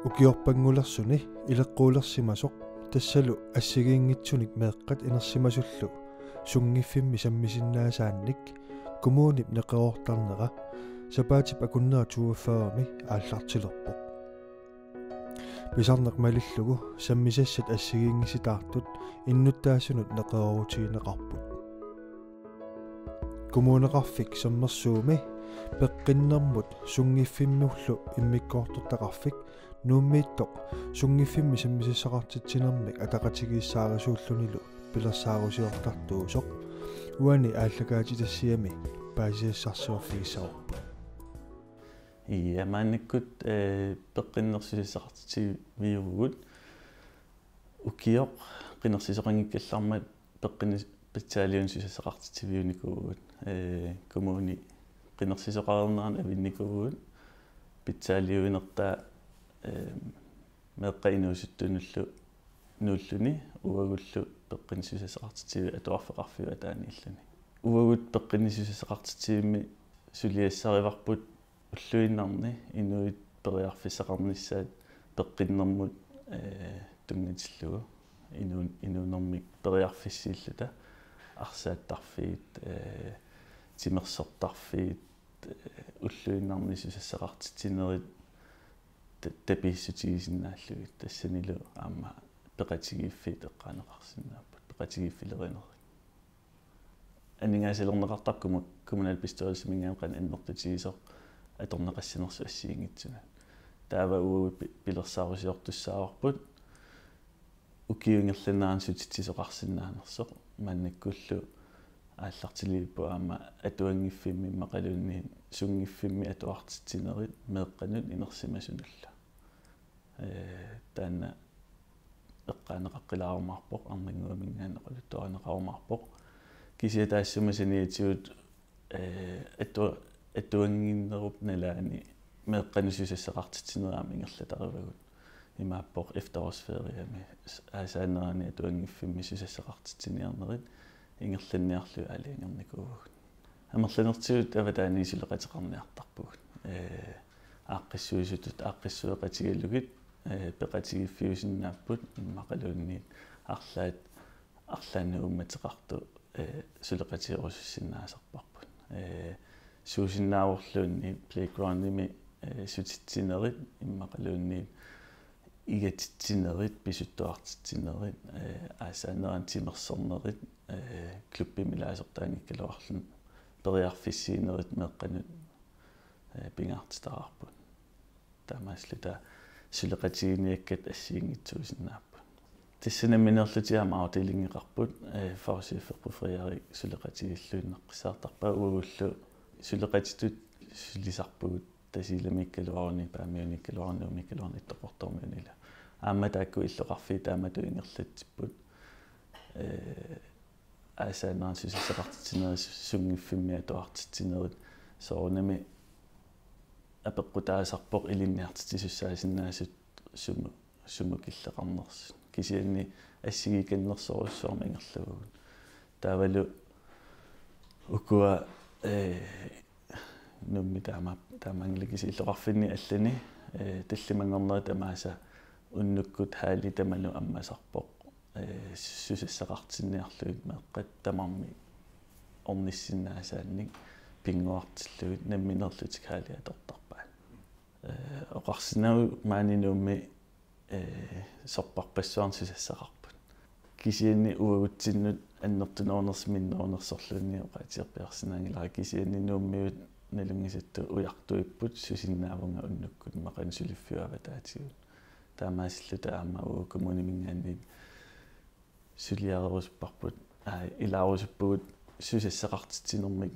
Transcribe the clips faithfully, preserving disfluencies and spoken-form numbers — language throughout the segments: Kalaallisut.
Ukiorpanngulersuni ileqquulersimasoq tassalu assigiinngitsunik meeqqat inersimasullu sunngiffimmi sammisinnaasaannik kommunip neqeroortarnera sapaatip akunnera toogfyrremi aallartilerpoq. Pisarneq malillugu sammisassat assigiinngisitaartut innuttaasunut neqeroorutigineqarput. Kommuneqarfik Sermersuumi peqqinnermut sunngiffimmullu immikkoortortaqarfik Nuummiittoq sunngiffimmi sammisassaqartitsinermik ataqatigiissaarisuullunilu pilersaarusiortartuusoq uani aallakaatitassiami paasisassarsiorfigissavarput. Ii, maannakkut, eh, peqqinneq susassaqartitsiviuvugut. Ukioq qinersisoqanngikkallarmat peqqinneq pitsaaliuinermik susassaqartitsiviunikuuvugut. Eh, kommuni qinersisoqareernerani avinnikuuvugut. Pitsaaliuinertaa, eh, meeqqat inuusuttunullu nuulluni uagullu peqqinneq susassaqartitsiviup atuarfeqarfiup ataaniilluni. Uagut peqqinneq susassaqartitsivimmi suliassarivarput ulluinnarni inuit periarfissaqarnissaat peqqinnermut, eh, tunngatillugu inuun-, inuunermik periarfissiilluta arsaattarfiit, eh, timersortarfiit, eh, ulluinnarni susassaqartitsinerit ta-, tapiissutigisinnaallugit tassanilu aamma peqatigiiffiit eqqaaneqarsinnaapput, peqatigiiffilerinerit. Aningaasalerneqartarpoq kommunalbestyrelsiminngaanniit qanoq annertutigisoq atorneqassanersoq assigiinngitsunut. Taava uagut pi-, pilersaarusiortussaavarput ukiup ingerlanerani sutitsisoqarsinnaanersoq. Maannakkullu aallartiliipput aamma atuanngiffimmi immaqaluunniit sunngiffimmi atuartitsinerit meeqqanut inersimasunullu. Eh, taanna eqqaaneqaqqilaarumaarpoq, Arnannguaminngaanniit oqaluttuarineqarumaarpoq. Kisianni taassuma saniatigut, eh, atu-, atuannginnerup nalaani meeqqanut susassaqartitsinerit aamma ingerlatarivagut. Imaappoq efterårsferiemi s-, aasaanerani atuanngiffimmi susassaqartitsiniarnerit ingerlanniarlugit aalajangernikuuagut. Amerlanertigut avataaniit suleqateqarniartarpugut. Eh, aaqqissuisutut aaqqissueqatigalugit, eh, peqatigiiffiusinnaapput immaqaluunniit arlaat arlaannut uummateqartut, eh, suleqatigerusussinnaasarparput. Eh, suusinnaavorluunniit playgroundimi, eh, sutitsinerit immaqaluunniit igatitsinerit, pisuttuartitsinerit, eh, aasaanerani timersornerit, eh, klubbimi ilaasortaanngikkaluarluni periarfissiinerit meeqqanut, eh, pingaartitaqarput. Taamaasilluta suleqatiginiakkat assigiinngitsuusinnaapput. Tassa nammineerlutik aamma afdelinngeqarput, eh, fagchefeqarfik Frederik suleqatigiilluinnaqqissaartarpaa uagullu suleqatitut sulisarpugut Tasiilamiikkaluaruni, Paamiuniikkaluaruni, Nuummiikkaluaruni, Ittoqqortoormiunilu. Aamma taakku illoqarfiit taamatut ingerlatsipput. Eh, aasaanerani susassaqartitsinerit, sunngiffimmi atuartitsinerit, soorunami apeqqutaasarpoq ilinniartitsisussaasinnaasut sumut, sumut killeqarnersut. Kisianni assigiikannersorujussuarmik ingerlavagut. Taavalu ukua, eh, Nuummi taama-, taamaanngilaq kisianni illoqarfinni allani, eh, tallimanngornerit tamaasa unnukkut halli tamanut ammasarpoq, eh, susassaqartinniarlugit meeqqat tamarmik ornissinnaasaannik pinnguartillugit nammineerlutik halli atortarpaat. Eh, oqarsinnaavoq maani Nuummi, eh, sorpassuarnik susassaqarput. Kisianni uagutsinnut annertunerunersoq minnerunngitsorluunniit oqaatigerpiarsinnaanngilara, kisianni Nuummiut nalunngisattut ujartuipput susinnaavunga unnukkut immaqaluunniit suliffiup avataatigut. Taamaasilluta aamma uagut kommuniminngaanniit suliarerusupparput, aa, ilaarusuppugut susassaqartitsinermik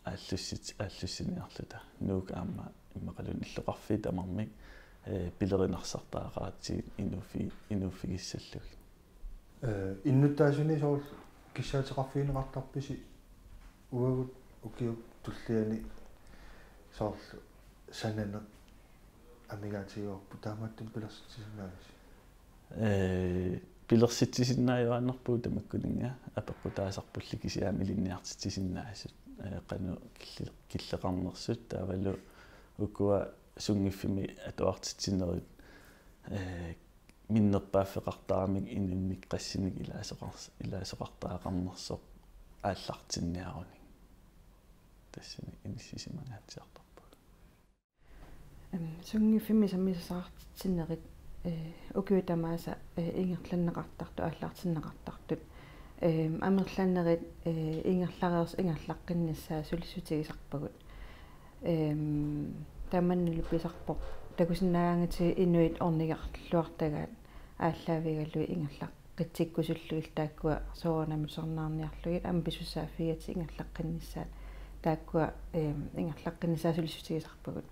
aallussit-, aallussiniarluta. Nuuk aamma immaqaluunniit illoqarfiit tamarmik, eh, pilerinarsaartaqaratsigit inuuffi-, inuuffigissallugit. Eh, innuttaasuni soorlu kissaateqarfigineqartarpisi uagut ukiup tulliani soorlu sananeq amigaatigaarput, taamaattumik pilersitsisinnaavisi? Eh, pilersitsisinnaajunnaarpugut tamakkuninnga, apeqqutaasarpulli kisianni ilinniartitsisinnaasut, eh, qanoq kille-, killeqarnersut, taavalu ukua sunngiffimmi atuartitsinerit Ee, minnerpaaffeqartaramik inunnik qassinik ilaasoqars-, ilaasoqartariaqarnersoq aallartinniarunik. Tassani inissisimangaatsiartorpagut. Em, sunngiffimmi sammisassaqartitsinerit, ee, ukiut tamaasa, ee, ingerlanneqartartut, aallartinneqartartut. Em, amerlanerit, ee, ingerlareers-, ingerlaqqinnissaat sulissutigisarpagut. Em, tamannalu pisarpoq takusinnaagaangatsigu inuit ornigarluartagaat aallaavigalugit ingerlaqqitsikkusullugit taakkua soorunami tusarnaarniarlugit aamma pisussaaffigatik ingerlaqqinnissaat taakkua, em, ingerlaqqinnissaat sulissutigisarpagut.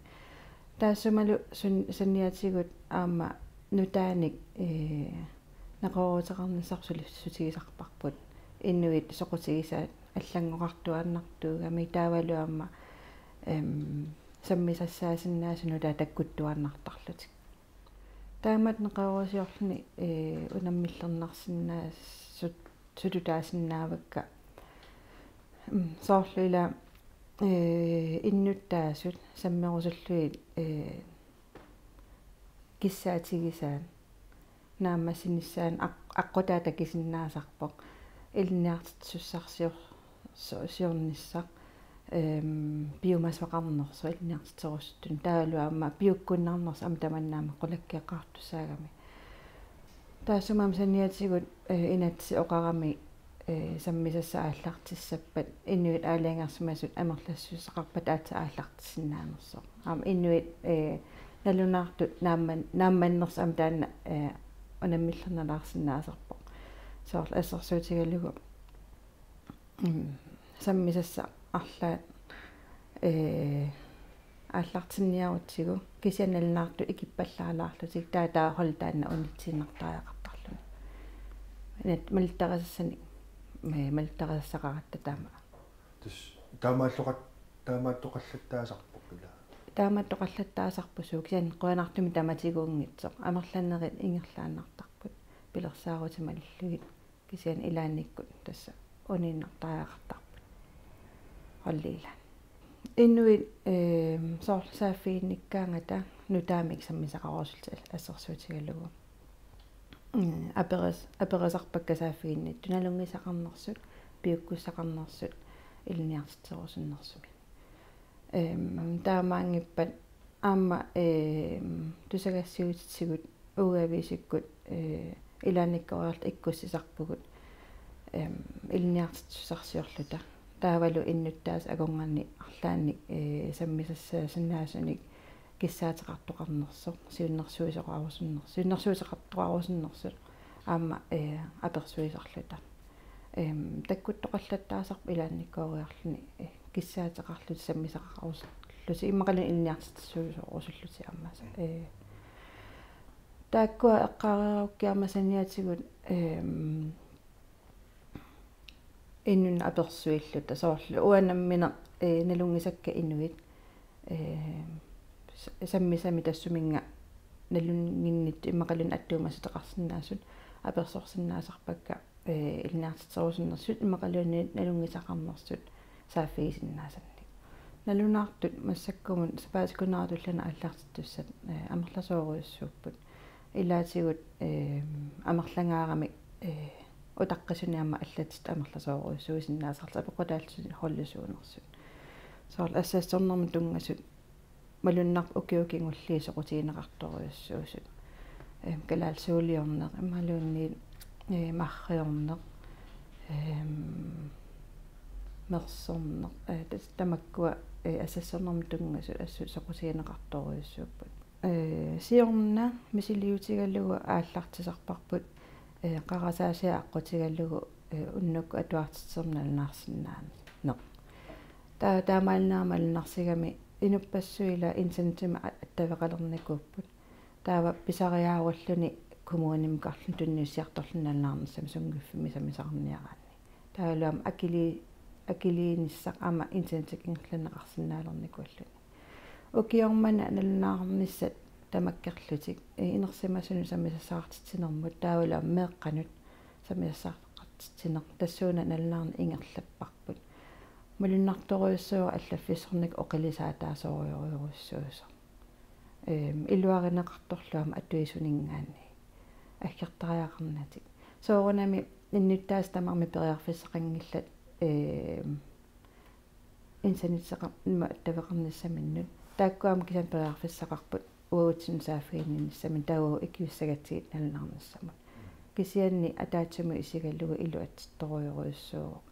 Taassumalu sun-, saniatigut aamma nutaanik, ee, neqerooruteqarnissarput sulissutigisarparput. Inuit soqutigisaat allanngoqartuaannartuugamik taavalu aamma, em, sammisassaasinnaasut nutaat takkuttuaannartarlutik. Taamatut neqeroorusiorluni, ee, unammillernarsinnaasut sututaasinnaavakka. Mm, soorlu ila, ee, innuttaasut sammerusullugit, ee, kissaatigisaat naammassinissaanut aq-, aqqutaa takusinnaasarpoq ilinniartitsisussarsior-, so-, siornissaq, em, piumasoqarnersoq ilinniartitserusuttunut. Taavalu aamma piukkunnarnersoq aamma tamanna aamma qulakkeeqqaartussaagami. Taassuma aamma saniatigut, ee, inatsit oqarami, ee, sammisassat aallartissappat inuit aalajangersimasut amerlassuseqarpata aatsaat aallartissinnaanersoq. Aamma inuit, ee, nalunaartut naamman-, naammannersut aamma taanna, ee, unammillernalaarsinnaasarpoq. Soorlu assersuutigalugu, mm, sammisassat arlaat, ee, aallartinniarutsigu kisianni nalunaartut ikippallaalaarlutik taava taava holdi taanna unitsiinnartariaqartarluni. Inat maluttarisassanik, ee, maluttarisassaqaratta taama. Tassa taamaalloqat-, taamaattoqallattaasarpoq ila. Taamaattoqallattaasarpoq suu, kisianni qujanartumik tamatiguunngitsoq. Amerlanerit ingerlaannartarput pilersaarutit malillugit. Kisianni ilaannikkut tassa uniinnartariaqartarput. Holdi ila. Inuit, em, soorlu saaffiginnikkaangata nutaamik sammisaqarusullutik assersuutigalugu. Mm, aperis-, aperisarpakka saaffiginnittut nalunngisaqarnersut, piukkussaqarnersut, ilinniartitserusunnersumik. Em, taamaanngippat aamma, em, tusagassiuutitigut uagut aviisikkut, ee, ilaannikkooriarluta ikkussisarpugut, em, ilinniartitsisussarsiorluta. Taavalu innuttaasut akornanni arlaannik, ee, sammisassaasinnaasunik kissaateqartoqarnersoq, siunnersuisoqarusunnersoq, siunnersuisoqartoqarusunnersut aamma, ee, apersuisarluta. Em, takkuttoqallattaasarpoq ilaannikkooriarluni, ee, kissaateqarlutik sammisaqarusullutik immaqaluunniit ilinniartitsisuusorusullutik aamma. Mm. Ee, taakkua eqqaareerukkiarmat saniatigut, em, inunnut apersuilluta soorlu uanga nammineq, ee, nalunngisakka inuit, ee, s-, sammisamik tassuminnga nalunnginnittut immaqaluunniit attuumassuteqarsinnaasut apersorsinnaasarpakka, ee, ilinniartitserusunnersut immaqaluunniit nalunngisaqarnersut saaffigisinnaasannik. Nalunaartut massakkumut sapaatip akunnera tulliani aallartittussat, ee, amerlasoorujussuupput. Ilaatigut, ee, amerlangaaramik, ee, utaqqisunik aamma allatsittut amerlasoorujussuusinnaasarlutik apeqqutaallutik holdi suunersut. Soorlu assassornermut tunngasut malunnarpoq ukiut kingulliit soqutigineqartorujussuusut. Em, kalaallisuuliorneq, imaluunniit, ee, marriorneq, em, mersorneq, ee, tas-, tamakkua, ee, assassornermut tunngasut assut soqutigineqartorujussuupput. Ee, siorna misiliutigalugu aallartisarparput, ee, qarasaasiaq aqqutigalugu, ee, unnukkut atuartitsisumik nalunaarsinnaaneq. Taava taamaalinagu malunnarsigami inuppassuit ila internetimi a-, attaveqalernikuupput. Taava pisariaarulluni kommunimikarluni tunniussiartorluni nalunaarnissamut sunngiffimmi sammisaqarniaraanni. Taavalu aamma akili-, akiliinissaq aamma internettikkut ingerlanneqarsinnaalernikuulluni. Ukioq manna nalunaarnissat tamakkerlutik, ee, inersimasunut sammisassaqartitsinermut taavalu aamma meeqqanut sammisassaqartitsineq tassuuna nalunaarneq ingerlapparput. Malunnartorujussuuvoq allaffissornikkut oqilisaataasoriorujussuusoq. Ehm, iluarineqartorlu aamma atuisuninngaanniit aggertariaqarnatik. Soorunami innuttaasut tamarmik periarfissaqanngillat, ehm, internetteqar-, ima attaveqarnissaminnut. Taakkua aamma kisianni periarfissaqarput uagutsinnut saaffiginninnissaminut, taava ikiussagatsigit nalunaarnissamut. Kisianni ataatsimoorluni isigalugu iluatsittorujorujussuuvoq.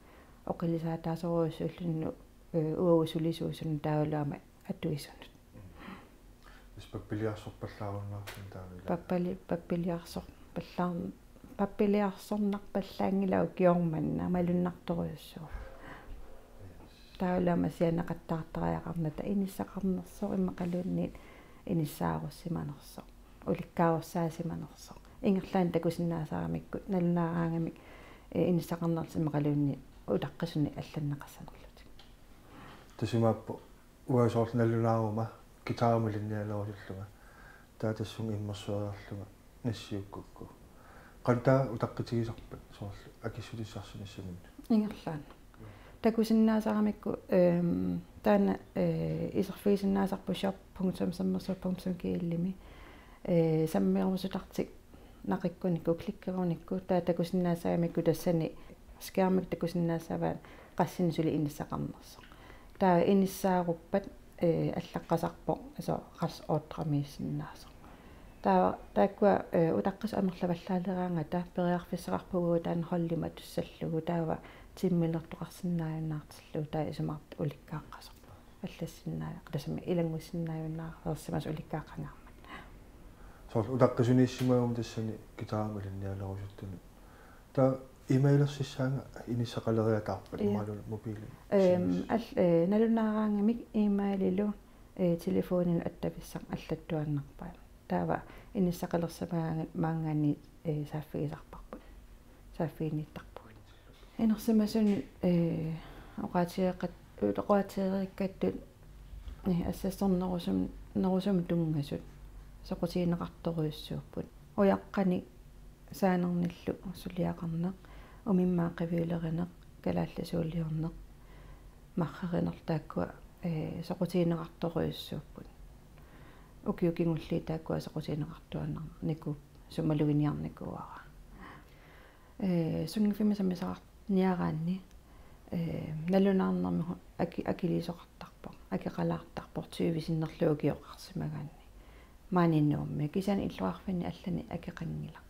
Oqilisaataasorujussuulluni, eh, uagut sulisuusunut taavalu aamma atuisunut. Tassa pappiliarsorpallaarunnaarluni taanna ilaa. Pappali-, pappiliarsor-, pallaarn-, pappiliarsornarpallaanngilaq ukioq manna malunnartorujussuuvoq. Taavalu aamma sianeqattaartariaqarnata inissaqarnersoq immaqaluunniit inissaarussimanersoq, ulikkaarussaasimanersoq. Ingerlaannaq takusinnaasaaramikku nalunaaraangamik, eh, inissaqarnerlutik immaqaluunniit utaqqisunik allanneqassanerlutik. Tassa imaappoq uanga soorlu nalunaaruma guitarimut ilinnialerusullunga. Taava tassunga immersueriarlunga nassiukkukku. Qanoq taava utaqqitigisarpat soorlu akissutissarsinissaminnut? Ingerlaannaq. Takusinnaasaramikku, ehm, taanna, eh, iserfigisinnaasarput shop punktum sammersuut punktum gl-imi, eh, sammerusutartik naqikkunikku, klikkerunikku, taava takusinnaasaramikku tassani skærmik takusinnaasaraat qassinik suli inissaqarnersoq. Taava inissaaruppat, eh, allaqqasarpoq, altså rejse ordremiissinnaasoq. Taava taakkua, eh, utaqqisut amerlavallaaleraangata periarfissaqarpugut taanna holdimut atussallugu, taava timmilertoqarsinnaajunnaartillugu, taava isumaqarpunga ulikkaaqqasoq. Allassinnaa-, tassami ilanngussinnaajunnaareersimasoq ulikkaaqqangaarmat. Soorlu utaqqisuniissimaguma tassani guitarimut ilinnialerusuttunut. Taava e-mailersissaanga inissaqaleriataarpat. Ja. Imaluunniit mobili. Ehm, al-, eh, nalunaaraangamik e-maililu, eh, telefoninut attavissaq allattuaannarpaat. Taava inissaqalersimaga-, maanngaanniit, eh, saaffigisarparput. Saaffiginniittarpugut. Inersimasunut, eh, oqaatigeqat-, oqaatigereerikkattut, eh, assassornerusum-, nerusumut tunngasut soqutigineqartorujussuupput. Ujaqqanik saanernillu suliaqarneq, umimmaaq qiviulerineq, kalaallisuuliorneq, marrerineq taakkua, eh, soqutigineqartorujussuupput. Ukiut kingulliit taakkua soqutigineqartuaannarnikuupput, sumut maluginiarnikuuara. Eh, sunngiffimmi sammisaqarniaraanni, eh, nalunaarnermi hu-, aki-, akiliisoqartarpoq, akeqalaartarpoq tyve sinnerlugu ukioqarsimagaanni. Maani Nuummi, kisianni illoqarfinni allani akeqanngilaq.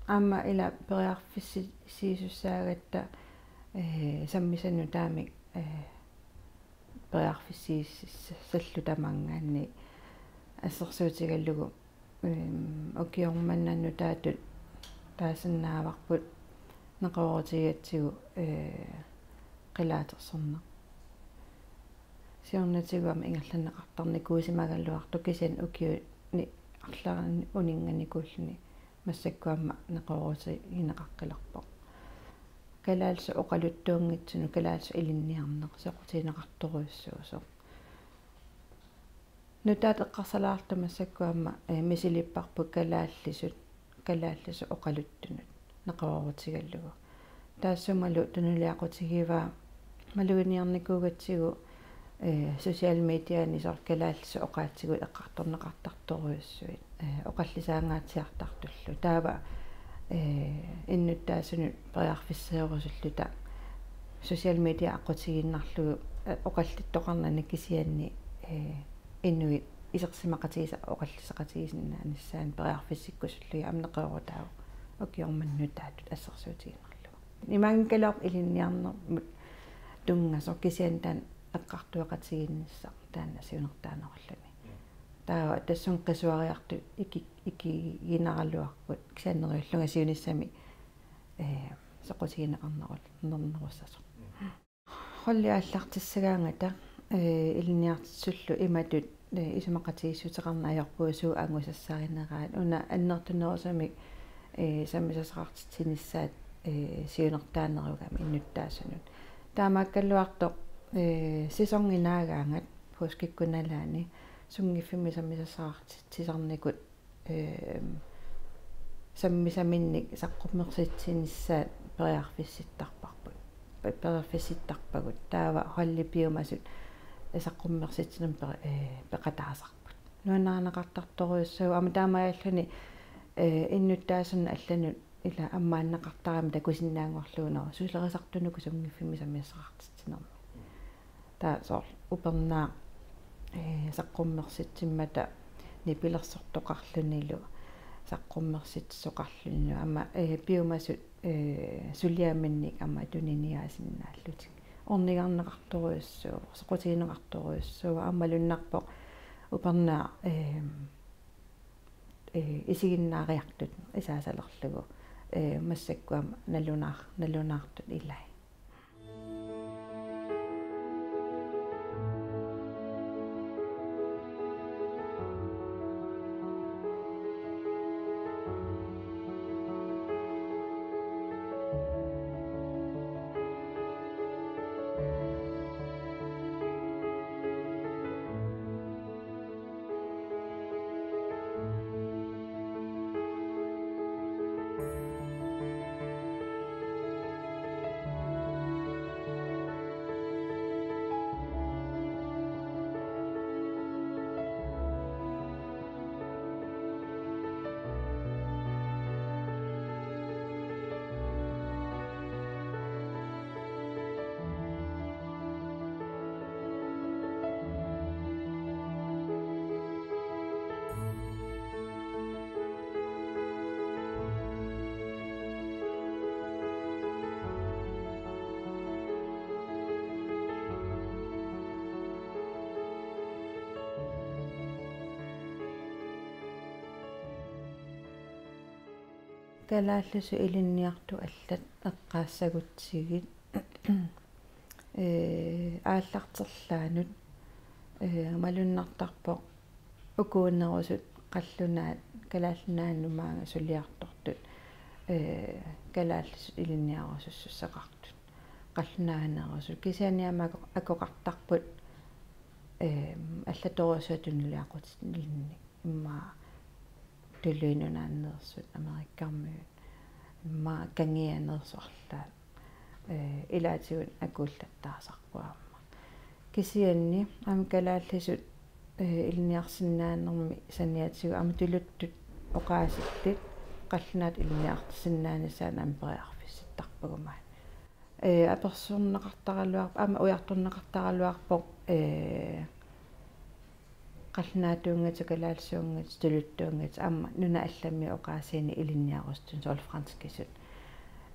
Aamma ila periarfissiisussaagatta, eh, sammisanut taamik, eh, periarfissiissalluta maanngaanniit assersuutigalugu, ehm, ukioq manna nutaatut taasinnaavarput neqeroorutigigatsigu, eh, qilaatersorneq. Siornatigut aamma ingerlanneqartarnikuusimagaluartoq kisianni ukiuni arlaanni uninnganikuulluni massakkut aamma neqeroorutigineqaqqilerpoq. Kalaallisut oqaluttuunngitsunut kalaallisut ilinniarneq soqutigineqartorujussuusoq. Nutaat eqqarsalaartut massakkut aamma, eh, misilipparput kalaallisut, kalaallisut oqaluttunut neqeroorutigalugu. Taassumalu tunuliaqutigivaa maluginiarnikuugatsigu, eh, social mediani soorlu kalaallisut oqaatsigut eqqartorneqartartorujussuit, eh, oqallisaangaatsiartartullu. Taava, eh, innuttaasunut periarfisseerusulluta social media aqqutigiinnarlugu, eh, oqallittoqarnani kisianni, eh, inuit isersimaqatigisaat oqalliseqatigisinnaanissaanik periarfissikkusullugit aamma neqeroorutaavoq ukioq manna nutaatut assersuutigiinnarlugu. Imaanngikkaluarpoq ilinniarnermut tunngasoq kisianni taanna eqqartueqatigiinnissaq taanna siunertaanerulluni. Taava tassunga qisuariartut iki-, ikiginaraluarput kisianni neriullunga siunissami, eh, soqutigineqarnerul-, nernerussasoq. Holdi aallartissagaangata, eh, ilinniartitsisullu imatut, eh, isumaqatigiissuteqarneq ajorpugut suut angusassarinerat. Una annertunerusumik, eh, sammisassaqartitsinissaat, eh, siunertaanerugami innuttaasunut. Taamaakkaluartoq, eh, sæsoni naagaangat påskikkut nalaani sunngiffimmi sammisassaqartitsisarnikut, ehm, sammisaminnik saqqummersitsinissaat periarfissittarparput. Pe-, periarfissittarpagut. Taava holdit piumasut saqqummersitsinermi pe-, ee, peqataasarput. Nuannarineqartartorujussuuvoq aamma taamaalilluni, ee, innuttaasunik allanut ila ammaanneqartarami takusinnaanngorlugu sulerisartunut sunngiffimmi sammisassaqartitsinermi. Taava soorlu upernaaq, ee, saqqummersitsimmata nipilersortoqarlunilu saqqummersitsisoqarlunilu aamma, ee, piumasut, ee, suliaminnik aamma tuniniaasinnaallutik. Ornigarneqartorujussuuvoq, soqutigineqartorujussuuvoq, aamma malunnarpoq upernaaq, ee, ee, isiginnaariartut isaasalerlugu, ee, massakkut aamma nalunaar-, nalunaartut ilai. Kalaallisut ilinniartut allat eqqaassagutsigit, ee, aallarterlaanut, ee, malunnartarpoq ukuunerusut qallunaat Kalaallit Nunaannut maanga suliartortut, ee, kalaallisut ilinniarusussuseqartut. Qallunaanerusut. Kisianni aamma ako-, akoqartarput, ee, allatorujussuaq tunuliaqutilluni. Immaqa Tuluit Nunaanneersut, Amerikkarmiut, immaqa kangianeersut arlaat, ee, ilaatigut akuullattaasarput aamma. Kisianni aamma kalaallisut, ee, ilinniarsinnaanermi saniatigut aamma tuluttut oqaasillit qallunaatut ilinniarsinnaanissaannut aamma periarfissittarpagut maani. Ee, apersorneqartaraluarpoq, aamma ujartorneqartaraluarpoq, ee, qallunaatuunngitsoq, kalaallisuunngitsoq, tuluttuunngitsoq, aamma nunat allamik oqaasiinik ilinniarusuttunik, soorlu franskisut.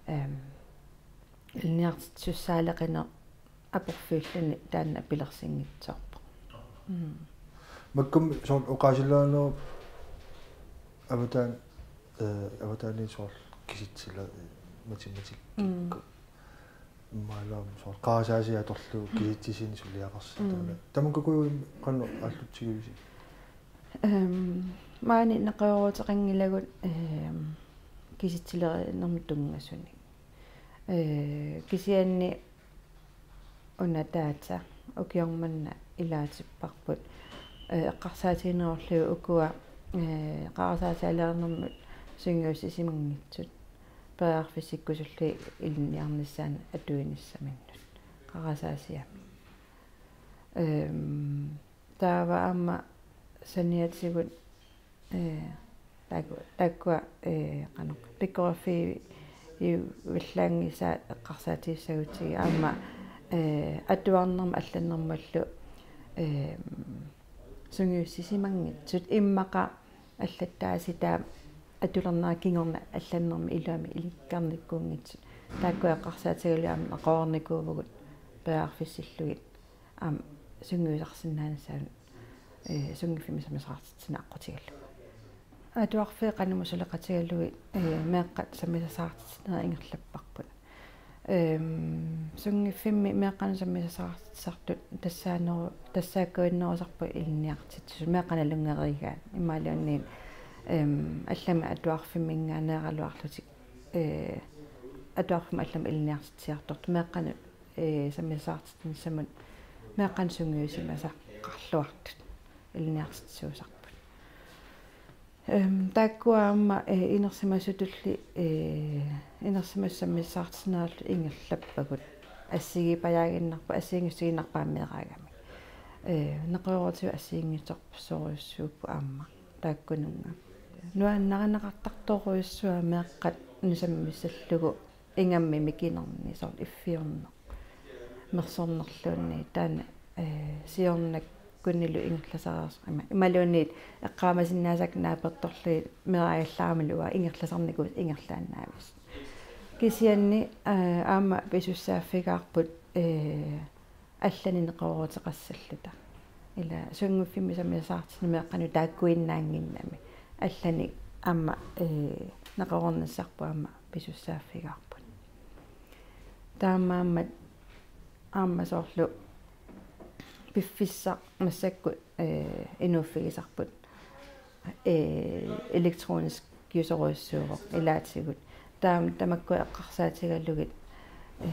Ehm, ilinniartitsisussaaleqineq aporfiulluni taanna pilersinngitsoorpoq. Mm. Makku soorlu oqaasilernerup avataani, ee, avataaniit soorlu kisitsila-, matematikkikkut. Mm. Imaluunniit soorlu qarasaasiat atorlugu kisitsisinik suliaqarsinnaaneq. Mm. Tamakkuuku qanoq aallutsigivisiuk? Ehm, maani naqeroruteqanngilagut, ehm, kisitsilerinermut tunngasunik. Ee, kisianni una data ukioq manna ilaatipparput, ee, eqqarsaatiginerullugu ukua, ee, qarasaasialerinermut sungiussisimanngitsut periarfissikkusullugit ilinniarnissaannut atuinissaminnut qarasaasiami. Ehm, taava aamma saniatigut, ee, taakku-, taakkua, ee, qanoq, pikkoriffigivallaanngisaat eqqarsaatigissagutsigit aamma, ee, atuarnermut allannermullu, ee, sungiussisimanngitsut immaqa allattaasitaa atulernerat kingorna allannermi iluamik ilikkarnikkuunngitsut. Taakku eqqarsaatigalugit aamma naqerornikuuvugut periarfissillugit aamma sungiusarsinnaanissaannut, ee, sunngiffimmi sammisassaqartitsineq aqqutigalugu. Atuarfiit qanimut suleqatigalugit, ee, meeqqat sammisassaqartitsinerit ingerlapparput. Ehm, sunngiffimmi meeqqanut sammisassaqartitsisartut tassaaneru-, tassaakkuinnerusarput ilinniartitsisut meeqqat nalunngereegaat imaluunniit, ehm, allamik atuarfimminngaanneeraluarlutik, ee, atuarfimmut allamut ilinniartitsisartut meeqqanut, ee, sammisassaqartitsinissamut meeqqanut sungiusimasaqarluartut ilinniartitsisuusarput. Ehm, taakkua aamma, ee, inersimasutulli, ee, inersimasut sammisassaqartitsinerullu ingerlappagut. Assigiippajaaginnarpoq, assigiinngissutigiinnarpoq aamma meeraagamik. ee, neqeroorutigut assigiinngitsorujussuupput aamma taakkununnga. Nuannarineqartartorujussuupput meeqqat nusammissallugu ingammik mikinerni soorlu iffiorneq. Mersornerluunniit taanna, ee, siornakkunilu ingerlasareersoq ima-, imaluunniit eqqaamasinnaasakka naapertorlugit meeraagallaramilu uanga ingerlasarnikuusoq ingerlaannaavissoq. Kisianni, ee, aamma pisussaaffigaarput, ee, allanik neqerooruteqassalluta. Ila sunngiffimmi sammisassaqartitsineq meeqqanut taakkuinnaannginnami. Allanik aamma, ee, neqeroornissarput aamma pisussaaffigaarput. Taamaammat aamma soorlu piffissaq massakkut, ee, inuuffigisarput, ee, elektroniskiusorujussuuvoq ilaatigut. Taam-, tamakku eqqarsaatigalugit, ee,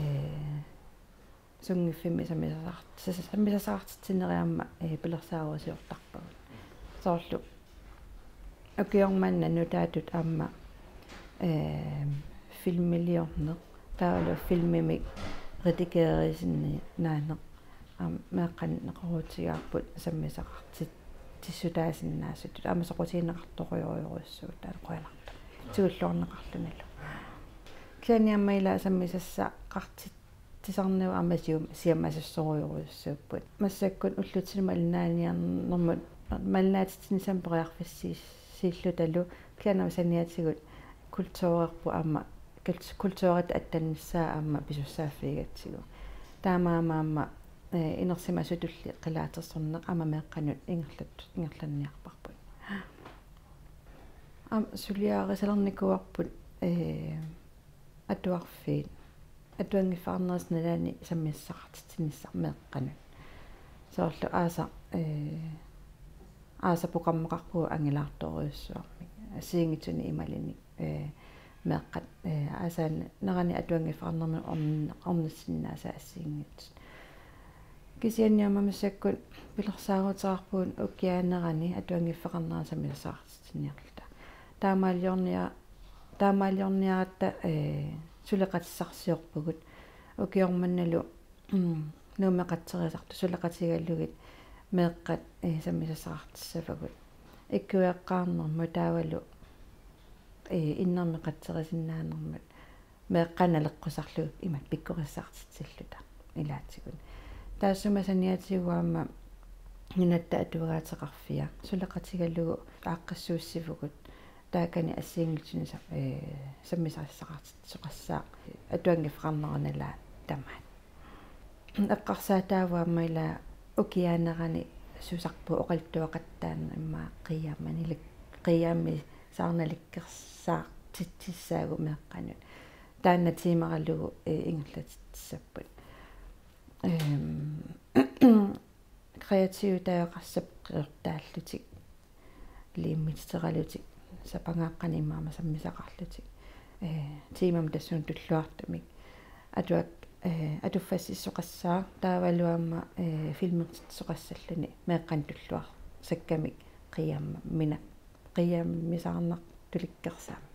sunngiffimmi sammisasaqart-, sas-, sammisassaqartitsinerit aamma, ee, pilersaarusiortarpagut. Soorlu ukioq manna nutaatut aamma, ee, filmiliorneq, taavalu filmimik redigeerisinnaaneq, aamma meeqqanik neqeroorutigaarput sammisaqartitsissutaasinnaasutut, aamma soqutigineqartorujorujussuuvoq, taanna qujanartumik. Tigulluarneqarlunilu. Kisianni aamma ila sammisassaqartitsisarneq aamma sium-, siammasassorujorujussuupput. Massakkut ullutsinnut malinnaaniarnermut, malinnaatitsinissannut periarfissiillutalu, kisianni aamma saniatigut kulturerput aamma, kult-, kulturip attannissaa aamma pisussaaffigigatsigu. Taamaammat aamma, ee, inersimasutulli qilaatersorneq aamma meeqqanut ingerlat-, ingerlanniarparput. Aamma suliarisalernikuuarput, ee, atuarfiit. Atuanngiffeqarnerisa nalaani sammisassaqartitsinissaq meeqqanut. Soorlu aasaq, ee, aasaq programmeqarpugut angilaartorujussuarmik. Assigiinngitsunik imaluunniit, ee, meeqqat, ee, aasaanerani atuanngiffeqarnermini orn-, ornissinnaasaat assigiinngitsut. Kisianni aamma massakkut pilersaaruteqarpugut ukiaanerani atuanngiffeqarnera sammisassaqartitsiniarluta. Taamaaliornia-, taamaaliorniaratta, ee, suleqatissarsiorpugut. Ukioq mannalu, mm, Nuummi qatserisartut suleqatigalugit meeqqat, ee, sammisassaqartissavagut. Ikkueqqaarnermut taavalu, ee, innermik qatserisinnaanermut meeqqat naleqqusarlugit imatut pikkorissartitsilluta ilaatigut. Taassuma saniatigut aamma Nunatta Atuagaateqarfia suleqatigalugu aaqqissuussivugut, taakani assigiinngitsunik sa-, ee, sammisassaqartitsisoqassaaq atuanngiffeqarnera nalaani tamaat. Eqqarsaataavoq aamma ila ukiaanerani susarput oqaluttuaqattaarneq immaqa qiiammanik, qiiammisaarnalikkersaartitsissaagut meeqqanut. Taanna tiimaralugu, ee, ingerlatitsissapput. Ehm, kreativitaajoqassap qiortaallutik, liimmititeralutik, sapangaaqqanik immaqa sammisaqarlutik. Ee, tiimamik tassunga tulluartumik. Atuak-, ee, atuffassisoqassaaq taavalu aamma, ee, filmertitsisoqassalluni meeqqanik tulluarsakkamik qiiamma-, mina-, qiiammisaarnartulikkersaammik.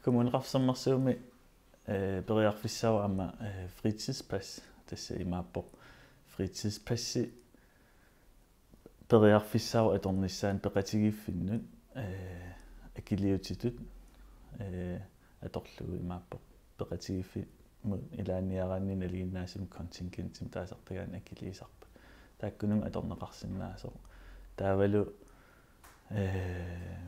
Kommuneqarfik Sermersuumi, ee, periarfissaavoq aamma, ee, fritidspas, tassa imaappoq fritidspassi periarfissaavoq atornissaanut peqatigiiffinnut, ee, akiliutitut, ee, atorlugu imaappoq peqatigiiffimmut ilaanniaraanni nalinginnaasumik kontingentimik taasartagaanni akiliisarput. Taakkununnga atorneqarsinnaasoq. Taavalu, ee,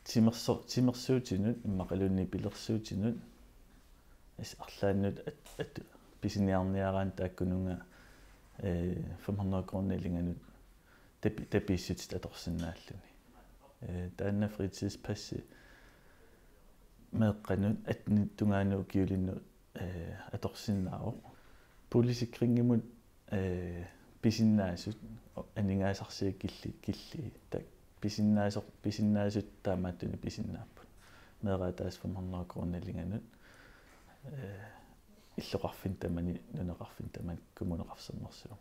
timerso-, timersuutinut, immaqaluunniit pilersuutinut, as-, arlaannut at-, at-, pisiniarniaraanni taakkununnga, ee, fem hundrede koruunilinganut tapi-, tapiissutit atorsinnaalluni. Ee, taanna fritidspassi meeqqanut attenit tungaanut ukiulinnut, ee, atorsinnaavoq. Boligsikringimut, ee, pisinnaasut aningaasarsiat killi-, killii. Tak-, pisinnaasoq, pisinnaasut taamaattunik pisinnaapput. Meeraq ataaseq fem hundrede koruunilinganut, ee, illoqarfinni tamani, nunaqarfinni tamani Kommuneqarfik Sermersuumi.